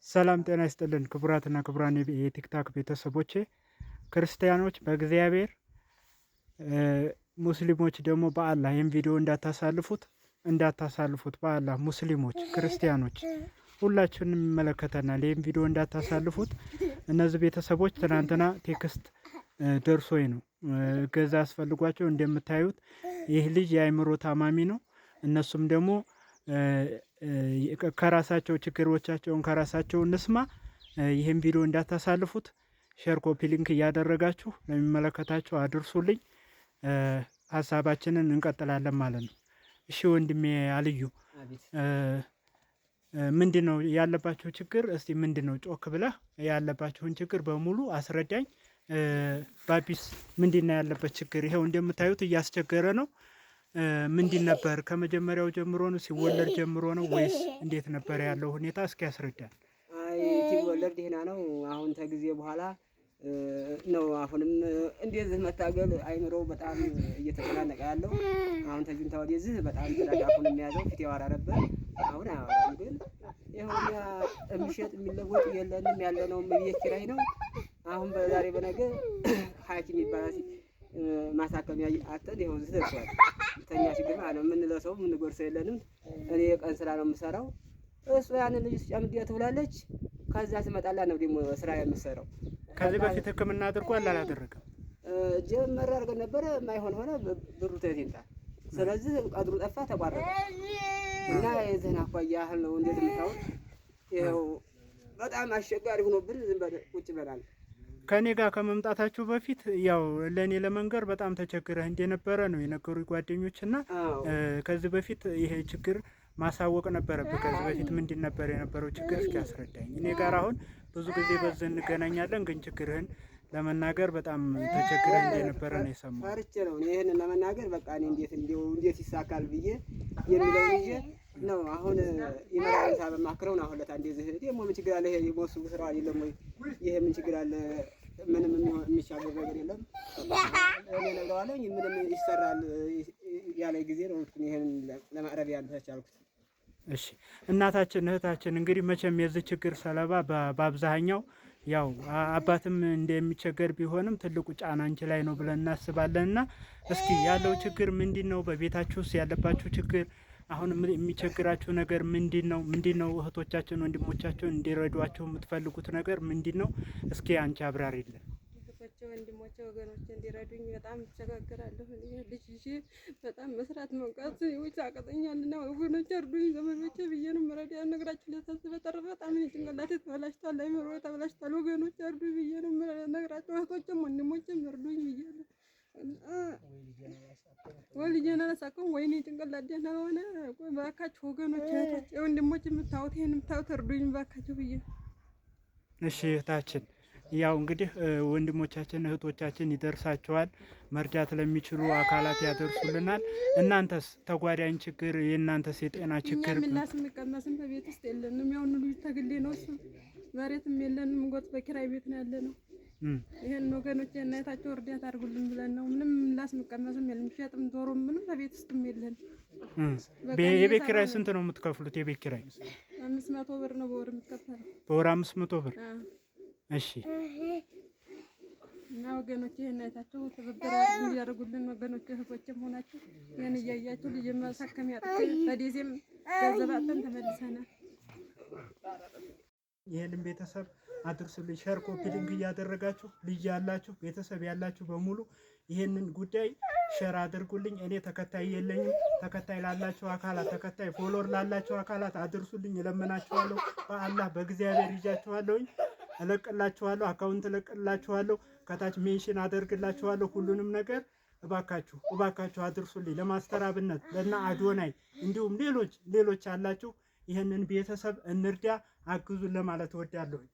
ሰላም ጤና ይስጥልን ክቡራትና ክቡራን የቲክታክ ቤተሰቦቼ፣ ክርስቲያኖች በእግዚአብሔር ሙስሊሞች ደግሞ በአላህ ይህን ቪዲዮ እንዳታሳልፉት እንዳታሳልፉት በአላህ ሙስሊሞች፣ ክርስቲያኖች ሁላችንም ይመለከተናል። ይህን ቪዲዮ እንዳታሳልፉት። እነዚህ ቤተሰቦች ትናንትና text ደርሶኝ ነው እገዛ አስፈልጓቸው። እንደምታዩት ይህ ልጅ የአእምሮ ታማሚ ነው። እነሱም ደግሞ ከራሳቸው ችግሮቻቸውን ከራሳቸው እንስማ። ይህን ቪዲዮ እንዳታሳልፉት። Share፣ copy link እያደረጋችሁ ለሚመለከታችሁ አድርሱልኝ። ሀሳባችንን እንቀጥላለን ማለት ነው። እሺ ወንድሜ አልዩ፣ ምንድን ነው ያለባቸው ችግር? እስቲ ምንድን ነው ጮክ ብለህ ያለባቸውን ችግር በሙሉ አስረዳኝ። ባቢስ ምንድን ነው ያለበት ችግር? ይኸው እንደምታዩት እያስቸገረ ነው። ምንድን ነበር ከመጀመሪያው ጀምሮ ነው ሲወለድ ጀምሮ ነው ወይስ እንዴት ነበር ያለው ሁኔታ? እስኪ ያስረዳል። አይ ሲወለድ ደህና ነው። አሁን ተጊዜ በኋላ ነው አሁንም እንደዚህ መታገል አይምሮ በጣም እየተጨናነቀ ያለው። አሁን ተጁንታ ወደዚህ በጣም ተዳጋፉን የሚያዘው ፊት ያወራ ነበር፣ አሁን አያወራም። ግን ይኸው የሚሸጥ የሚለወጥ የለንም፣ ያለነው ቤት ኪራይ ነው። አሁን በዛሬ በነገ ሐኪም ይባላል ማሳከሚያ አተን ይኸው እዚህ ደርሷል። ተኛ ችግር ማለት ነው። የምንለሰው የምንጎርሰው የለንም። እኔ የቀን ስራ ነው የምሰራው። እሱ ያንን ልጅ ስጨምድ ትውላለች። ከዛ ስመጣላ ነው ደግሞ ስራ የምሰራው። ከዚህ በፊት ሕክምና አድርጓል አላደረገም? ጀመር አድርገን ነበረ፣ የማይሆን ሆነ። ብሩ ተየት ይምጣ። ስለዚህ ቀድሩ ጠፋ፣ ተቋረጠ እና የዚህን አኳያ ያህል ነው። እንዴት የምታዩት ይኸው በጣም አስቸጋሪ ሆኖብን ዝም በል ቁጭ በላል። ከእኔ ጋር ከመምጣታችሁ በፊት ያው ለእኔ ለመንገር በጣም ተቸግረህ እንደነበረ ነው የነገሩ ጓደኞች። እና ከዚህ በፊት ይሄ ችግር ማሳወቅ ነበረብህ። ከዚህ በፊት ምንድን ነበር የነበረው ችግር እስኪ ያስረዳኝ። እኔ ጋር አሁን ብዙ ጊዜ በዚህ እንገናኛለን፣ ግን ችግርህን ለመናገር በጣም ተቸግረህ እንደነበረ ነው የሰማሁት። ፈርቼ ነው ይህንን ለመናገር በቃ እኔ እንዴት እንዲው እንዴት ይሳካል ብዬ የሚለው ይዤ ነው አሁን ይመራን ሳበማክረው ነው አሁን ለታ እንደዚህ ደግሞ ምን ችግር አለ? ይሄ የሞሱ ስራ አይደለም ወይ? ይሄ ምን ችግር አለ? ምንም የሚሻገር ነገር የለም። እኔ እነግረዋለሁ ምንም ይሰራል ያለ ጊዜ ነው ይሄን ለማቅረብ ያልተቻልኩት። እሺ እናታችን እህታችን እንግዲህ መቼም የዚህ ችግር ሰለባ በአብዛኛው ያው አባትም እንደሚቸገር ቢሆንም ትልቁ ጫና አንቺ ላይ ነው ብለን እናስባለን። እና እስኪ ያለው ችግር ምንድን ነው? በቤታችሁ ውስጥ ያለባችሁ ችግር አሁን የሚቸግራችሁ ነገር ምንድን ነው? ምንድን ነው እህቶቻችን ወንድሞቻችን እንዲረዷቸው የምትፈልጉት ነገር ምንድን ነው? እስኪ አንቺ አብራሪልን። እህቶቼ፣ ወንድሞቼ፣ ወገኖቼ እንዲረዱኝ በጣም እቸጋገራለሁ። ልጅ ይዤ በጣም መስራት መውቃት ውጭ አቅቶኛልና ወገኖቼ እርዱኝ፣ ዘመዶቼ ብዬ ነው የምረዳ። ነግራችሁ ሊያሳስብ በተረፈ በጣም እኔ ጭንቅላቴ ተበላሽቷል፣ አይምሮዬ ተበላሽቷል። ወገኖቼ እርዱኝ ብዬ ነው የምነግራቸው። እህቶቼም ወንድሞቼም እርዱኝ ብዬ ነው። ወይ ልጄን አላሳቀውም፣ ወይኔ ጭንቅላት ደህና ሆነ። እባካችሁ ወገኖቼ፣ እህቶቼ፣ ወንድሞቼ የምታዩት ይሄን የምታዩት እርዱኝ እባካችሁ ብዬ። እሺ እህታችን፣ ያው እንግዲህ ወንድሞቻችን እህቶቻችን ይደርሳቸዋል፣ መርዳት ለሚችሉ አካላት ያደርሱልናል። እናንተስ ተጓዳኝ ችግር የእናንተስ የጤና ችግር? እኛ ምላስ የሚቀመስም በቤት ውስጥ የለንም። ያው ልጁ ተግሌ ነው እሱ፣ መሬትም የለንም። ጎጥ በኪራይ ቤት ነው ያለ ነው። ይሄን ወገኖች እናታቸው እርዳታ አድርጉልን ብለን ነው። ምንም ምላስ የሚቀመስም የለም፣ ሸጥም ዶሮም ምንም በቤት ውስጥም የለን። የቤት ኪራይ ስንት ነው የምትከፍሉት? የቤት ኪራይ 500 ብር ነው በወር የሚከፈለው። በወር 500 ብር። እሺ እና ወገኖች ይሄን አይታችሁ ትብብር እንዲያደርጉልን ወገኖች እህቶችም ሆናችሁ ይሄን እያያችሁ ልጅ ማሳከሚያ አጥተን በደሴም ገንዘብ አጥተን ተመልሰናል። ይሄንን ቤተሰብ አድርሱልኝ። Share copy link እያደረጋችሁ ልጅ ያላችሁ ቤተሰብ ያላችሁ በሙሉ ይሄንን ጉዳይ share አድርጉልኝ። እኔ ተከታይ የለኝም። ተከታይ ላላችሁ አካላት፣ ተከታይ follower ላላችሁ አካላት አድርሱልኝ፣ እለምናችኋለሁ። በአላህ በእግዚአብሔር ይዣችኋለሁኝ። እለቅላችኋለሁ፣ account እለቅላችኋለሁ፣ ከታች mention አደርግላችኋለሁ። ሁሉንም ነገር እባካችሁ እባካችሁ አድርሱልኝ። ለማስተር አብነት ለና አዶናይ እንዲሁም ሌሎች ሌሎች ያላችሁ ይህንን ቤተሰብ እንርዳ፣ አግዙን ለማለት እወዳለሁኝ።